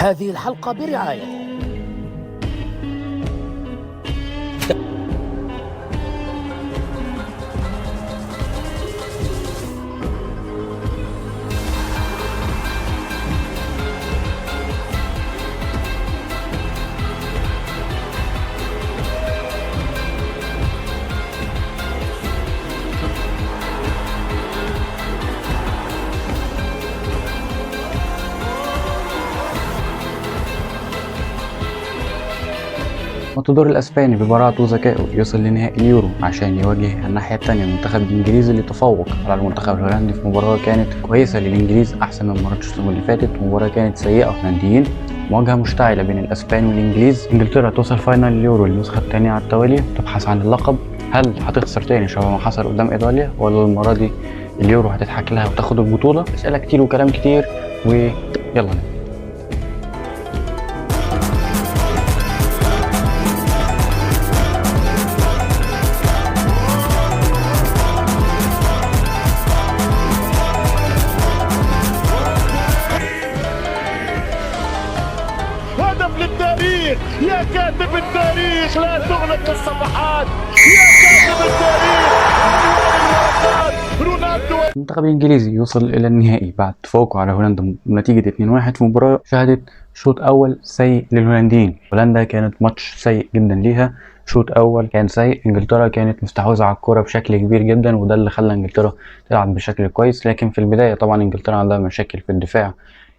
هذه الحلقة برعاية ماتادور الاسباني ببراعته وذكائه يصل لنهائي اليورو عشان يواجه الناحية الثانية المنتخب الانجليزي اللي تفوق على المنتخب الهولندي في مباراة كانت كويسة للانجليز احسن من مباراة الشوط اللي فاتت، ومباراة كانت سيئه الهولنديين. مواجهة مشتعلة بين الاسبان والانجليز. انجلترا توصل final اليورو للنسخه الثانية على التوالي، تبحث عن اللقب. هل هتخسر تاني شبه ما حصل قدام ايطاليا، ولا المرة دي اليورو هتضحك لها وتاخد البطولة؟ اسئلة كتير وكلام كتير، ويلا نبدا. هدف للتاريخ يا كاتب التاريخ، لا تغلق الصفحات يا كاتب التاريخ. عنوان الورقات رونالدو. المنتخب الانجليزي يوصل الى النهائي بعد تفوقه على هولندا بنتيجة 2-1 في مباراة شهدت شوط اول سيء للهولنديين. هولندا كانت ماتش سيء جدا ليها، شوط اول كان سيء. انجلترا كانت مستحوذه على الكره بشكل كبير جدا، وده اللي خلى انجلترا تلعب بشكل كويس. لكن في البداية طبعا انجلترا عندها مشاكل في الدفاع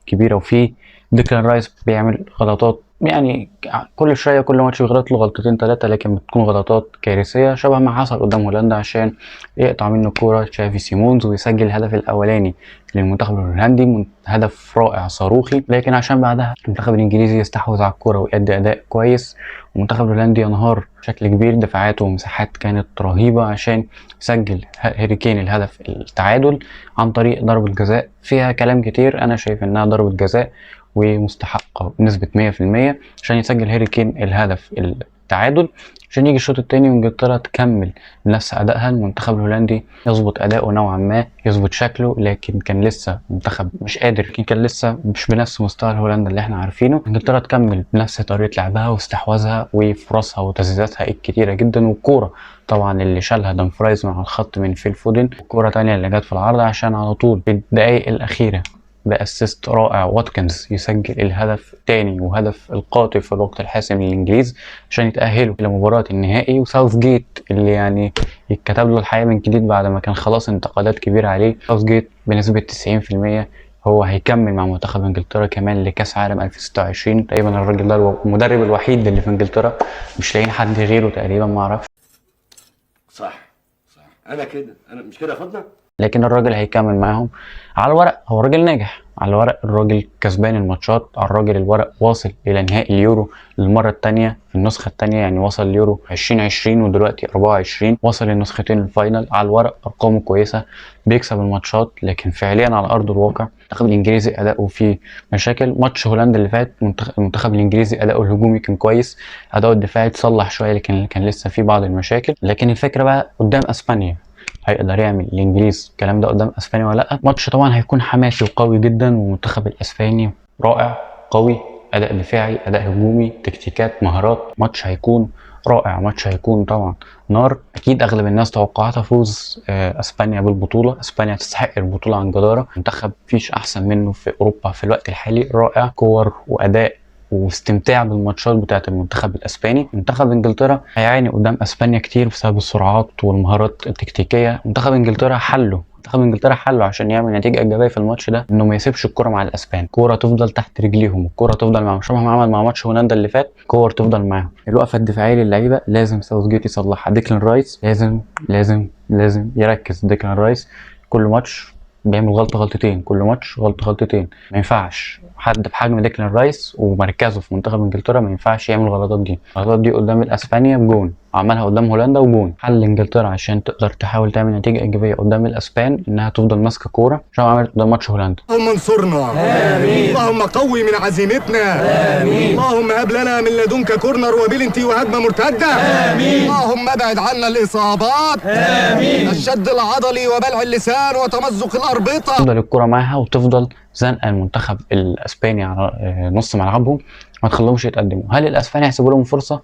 كبيرة، وفي ديكلان رايس بيعمل غلطات، يعني كل شوية كل ماتش بيغلط له غلطتين ثلاثة، لكن بتكون غلطات كارثية شبه ما حصل قدام هولندا عشان يقطع منه الكورة تشافي سيمونز ويسجل الهدف الاولاني للمنتخب الهولندي، هدف رائع صاروخي. لكن عشان بعدها المنتخب الانجليزي يستحوذ على الكورة ويؤدي اداء كويس، والمنتخب الهولندي ينهار بشكل كبير، دفاعاته ومساحات كانت رهيبة عشان يسجل هاري كين الهدف التعادل عن طريق ضربه جزاء فيها كلام كتير. انا شايف انها ضربه جزاء ومستحقه بنسبة 100% عشان يسجل هاري كين الهدف التعادل، عشان يجي الشوط الثاني وانجلترا تكمل بنفس ادائها. المنتخب الهولندي يظبط اداؤه نوعا ما، يظبط شكله، لكن كان لسه منتخب مش قادر، لكن كان لسه مش بنفس مستوى الهولندا اللي احنا عارفينه. انجلترا تكمل بنفس طريقه لعبها واستحواذها وفرصها وتسديداتها الكتيرة جدا، والكوره طبعا اللي شالها دامفرايز مع الخط من فيل فودن، والكوره تانية اللي جت في العارضة عشان على طول في الدقائق الاخيرة ب assist رائع واتكنز يسجل الهدف الثاني وهدف القاتل في الوقت الحاسم للانجليز عشان يتاهلوا الى مباراة النهائي. وساوث جيت اللي يعني يتكتب له الحياة من جديد بعد ما كان خلاص انتقادات كبيرة عليه، ساوث جيت بنسبة 90% هو هيكمل مع منتخب انجلترا كمان لكاس عالم 2026 تقريبا. الراجل ده المدرب الوحيد اللي في انجلترا، مش لاقيين حد غيره تقريبا، ما اعرفش. صح صح، انا كده، انا مش كده يا فضله. لكن الراجل هيكمل معاهم. على الورق هو الراجل ناجح، على الورق الراجل كسبان الماتشات، على الراجل الورق واصل الى نهائي اليورو للمرة الثانية في النسخة الثانية، يعني وصل اليورو 2020 ودلوقتي 24، وصل للنسختين ال final. على الورق ارقامه كويسة، بيكسب الماتشات، لكن فعليا على ارض الواقع المنتخب الانجليزي اداؤه فيه مشاكل. ماتش هولندا اللي فات المنتخب الانجليزي اداؤه الهجومي كان كويس، اداؤه الدفاعي اتصلح شوية، لكن كان لسه فيه بعض المشاكل. لكن الفكرة بقى قدام اسبانيا، هيقدر يعمل الانجليز الكلام ده قدام اسبانيا ولا لا؟ ماتش طبعا هيكون حماسي وقوي جدا، والمنتخب الاسباني رائع قوي، اداء دفاعي اداء هجومي تكتيكات مهارات، ماتش هيكون رائع، ماتش هيكون طبعا نار. اكيد اغلب الناس توقعاتها فوز اسبانيا بالبطولة. اسبانيا تستحق البطولة عن جداره، منتخب مفيش احسن منه في اوروبا في الوقت الحالي، رائع، كور واداء واستمتاع بالماتشات بتاعت المنتخب الاسباني. منتخب انجلترا هيعاني قدام اسبانيا كتير بسبب السرعات والمهارات التكتيكيه. منتخب انجلترا حله عشان يعمل نتيجة ايجابية في الماتش ده انه ما يسيبش الكره مع الاسبان، الكورة تفضل تحت رجليهم، الكورة تفضل معاهم شبه ما عمل مع ماتش هولندا اللي فات، كور تفضل معاهم. الوقفة الدفاعية للعيبة لازم ساوث جيت يصلحها. ديكلان رايس لازم لازم لازم يركز. ديكلان رايس كل ماتش بيعمل غلطه غلطتين، كل ماتش غلطه غلطتين، ما ينفعش حد بحجم ديكلان رايس ومركزه في منتخب انجلترا ما ينفعش يعمل الغلطات دي. الغلطات دي قدام الاسبانيا بجون. عملها قدام هولندا وجون. حل انجلترا عشان تقدر تحاول تعمل نتيجة ايجابية قدام الاسبان انها تفضل ماسكه كورة عشان عملت قدام ماتش هولندا. اللهم انصرنا، امين. اللهم قوي من عزيمتنا، امين. اللهم هب لنا من لدنك كورنر وبلنتي وهجمه مرتدة، امين. اللهم ابعد عنا الاصابات، امين. الشد العضلي وبلع اللسان وتمزق الاربطه. تفضل الكورة معاها وتفضل زنقه المنتخب الاسباني على نص ملعبهم، ما تخليهمش يتقدموا. هل الاسبان هيسيبوا لهم فرصة؟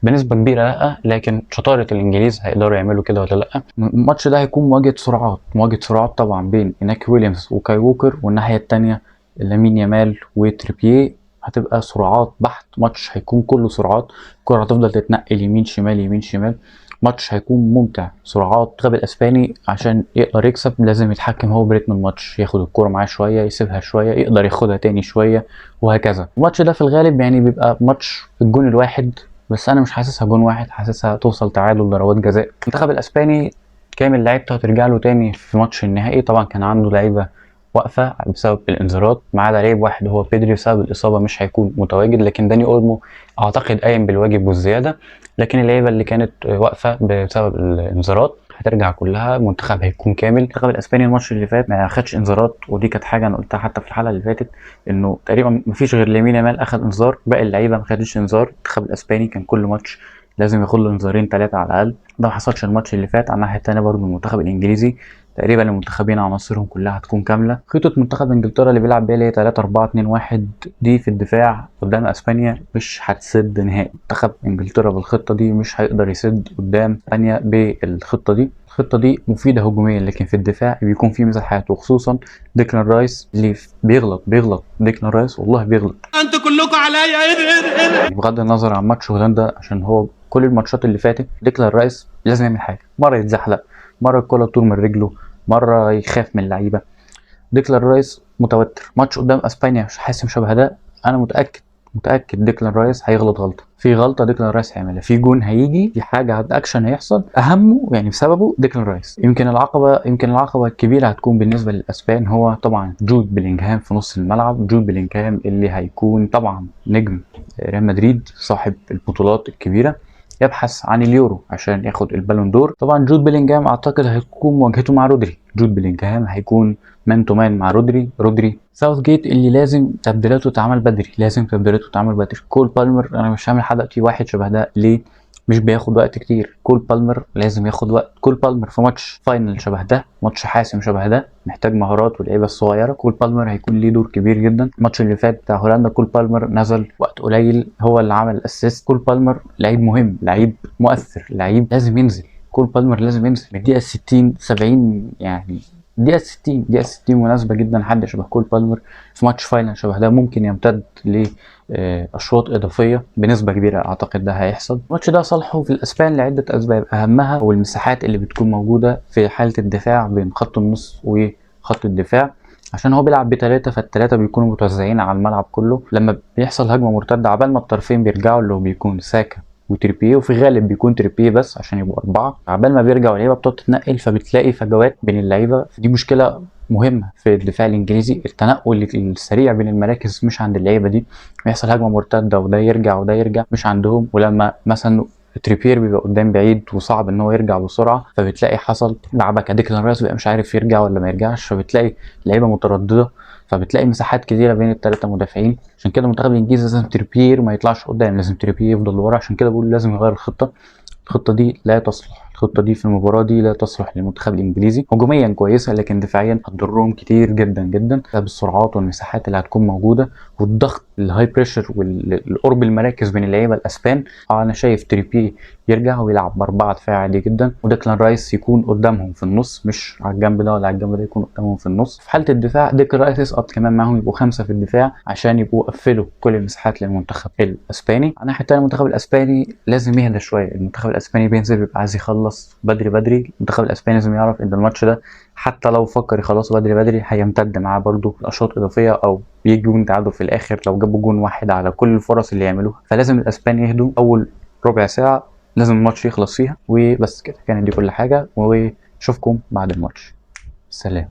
بنسبة كبيرة لا، لكن شطارة الانجليز هيقدروا يعملوا كده ولا لا. الماتش ده هيكون مواجهة سرعات، مواجهة سرعات طبعا بين اناكي ويليامز وكاي ووكر، والناحية الثانية لامين يامال وتريبيه. هتبقى سرعات بحت، ماتش هيكون كله سرعات، الكره هتفضل تتنقل يمين شمال يمين شمال، ماتش هيكون ممتع سرعات. المنتخب الاسباني عشان يقدر يكسب لازم يتحكم هو برتم الماتش، ياخد الكورة معاه شوية، يسيبها شوية، يقدر ياخدها تاني شوية، وهكذا. الماتش ده في الغالب يعني بيبقى ماتش الجون الواحد، بس انا مش حاسسها جون واحد، حاسسها توصل تعادل ضربات جزاء. المنتخب الاسباني كامل لعيبته هترجع له تاني في ماتش النهائي. طبعا كان عنده لعيبة واقفة بسبب الانذارات، ما عدا لعيب واحد هو بيدري بسبب الاصابة مش هيكون متواجد، لكن داني اولمو اعتقد قايم بالواجب والزيادة. لكن اللعيبة اللي كانت واقفة بسبب الانذارات هترجع كلها، المنتخب هيكون كامل. المنتخب الاسباني الماتش اللي فات ما خدش انذارات، ودي كانت حاجة انا قلتها حتى في الحلقة اللي فاتت، انه تقريبا ما فيش غير لامين يامال اخد انذار، باقي اللعيبة ما خدتش انذار. المنتخب الاسباني كان كل ماتش لازم ياخد له انذارين 3 على الاقل، ده ما حصلش الماتش اللي فات. على الناحية الثانية برضه المنتخب الانجليزي تقريبا المنتخبين عناصرهم كلها هتكون كاملة. خطه منتخب انجلترا اللي بيلعب بيها اللي هي 3-4-2-1 دي في الدفاع قدام اسبانيا مش هتسد نهائي. منتخب انجلترا بالخطة دي مش هيقدر يسد قدام اسبانيا بالخطة دي. الخطة دي مفيدة هجوميا، لكن في الدفاع بيكون في مساحات، وخصوصا ديكلان رايس اللي بيغلط ديكلان رايس والله بيغلط. انتوا كلكم عليا. بغض النظر عن ماتش هولندا، عشان هو كل الماتشات اللي فاتت ديكلان رايس لازم يعمل حاجة، مرة يتزحلق، مرة الكره تطير من رجله، مرة يخاف من اللعيبة. ديكلان رايس متوتر. ماتش قدام اسبانيا حاسم شبه ده، انا متاكد ديكلان رايس هيغلط غلطه، في غلطه ديكلان رايس هيعملها، في جون هيجي، في حاجة اكشن هيحصل، اهمه يعني بسببه ديكلان رايس. يمكن العقبة الكبيرة هتكون بالنسبة للاسبان هو طبعا جود بلينجهام في نص الملعب. جود بلينجهام اللي هيكون طبعا نجم ريال مدريد صاحب البطولات الكبيرة، يبحث عن اليورو عشان ياخد البالون دور. طبعا جود بلينجهام اعتقد هيكون مواجهته مع رودري، جود بلينجهام هيكون man to man مع رودري. ساوث جيت اللي لازم تبديلاته تتعمل بدري، لازم تبديلاته تتعمل بدري. كول بالمر انا مش هعمل حلقتي واحد شبه ده ليه، مش بياخد وقت كتير. كول بالمر لازم ياخد وقت. كول بالمر في ماتش final شبه ده، ماتش حاسم شبه ده، محتاج مهارات واللعيبة الصغيرة. كول بالمر هيكون ليه دور كبير جدا. الماتش اللي فات بتاع هولندا كول بالمر نزل وقت قليل، هو اللي عمل assist. كول بالمر لعيب مهم، لعيب مؤثر، لعيب لازم ينزل. كول بالمر لازم ينزل من الدقيقة 60 70، يعني الدقيقة 60، دقيقة 60 مناسبة جدا حد شبه كول بالمر في ماتش final شبه ده، ممكن يمتد لاشواط اضافية بنسبة كبيرة، اعتقد ده هيحصل. الماتش ده صالحه في الاسبان لعدة اسباب، اهمها هو المساحات اللي بتكون موجودة في حاله الدفاع بين خط النص وخط الدفاع، عشان هو بيلعب بثلاثة، فالثلاثه بيكونوا متوزعين على الملعب كله. لما بيحصل هجمة مرتدة عبال ما الطرفين بيرجعوا اللي هو بيكون ساكا وتريبيه، وفي غالب بيكون تريبيه بس عشان يبقوا 4، عبال ما بيرجعوا اللعيبة بتقعد تتنقل، فبتلاقي فجوات بين اللعيبة. دي مشكلة مهمة في الدفاع الانجليزي، التنقل السريع بين المراكز مش عند اللعيبة دي. بيحصل هجمة مرتدة وده يرجع وده يرجع مش عندهم، ولما مثلا تريبير بيبقى قدام بعيد وصعب ان هو يرجع بسرعة، فبتلاقي حصل لعبكه. ديكلان رايس بيبقى مش عارف يرجع ولا ما يرجعش، فبتلاقي لعيبة مترددة، فبتلاقي مساحات كتيرة بين الثلاثة مدافعين. عشان كده المنتخب الانجليزي لازم تريبير ما يطلعش قدام، لازم تريبير يفضل ورا. عشان كده بقول لازم يغير الخطة، الخطة دي لا تصلح، الخطة دي في المباراة دي لا تصلح للمنتخب الانجليزي. هجوميا كويسة لكن دفاعيا هتضرهم كتير جدا جدا بسبب السرعات والمساحات اللي هتكون موجودة والضغط ال high pressure والقرب المراكز بين اللعيبة الاسبان. انا شايف تريبيه يرجع ويلعب باربعة دفاع عادي جدا، وديكلان رايس يكون قدامهم في النص، مش على الجنب ده ولا على الجنب ده، يكون قدامهم في النص. في حاله الدفاع ديكلان رايس يسقط كمان معاهم، يبقوا 5 في الدفاع عشان يبقوا قفلوا كل المساحات للمنتخب الاسباني. على الناحية الثانية المنتخب الاسباني لازم يهدى شوية. المنتخب الاسباني بينزل بيبقى عايز يخلص بدري بدري. المنتخب الاسباني لازم يعرف ان الماتش ده حتى لو فكر يخلصه بدري بدري هيمتد معاه برده اشواط اضافية او بيجي جون تعادل في الاخر لو جابوا جون واحد على كل الفرص اللي يعملوها. فلازم الاسبان يهدوا اول ربع ساعة، لازم الماتش يخلص فيها. وبس كده، كانت دي كل حاجة، واشوفكم بعد الماتش. سلام.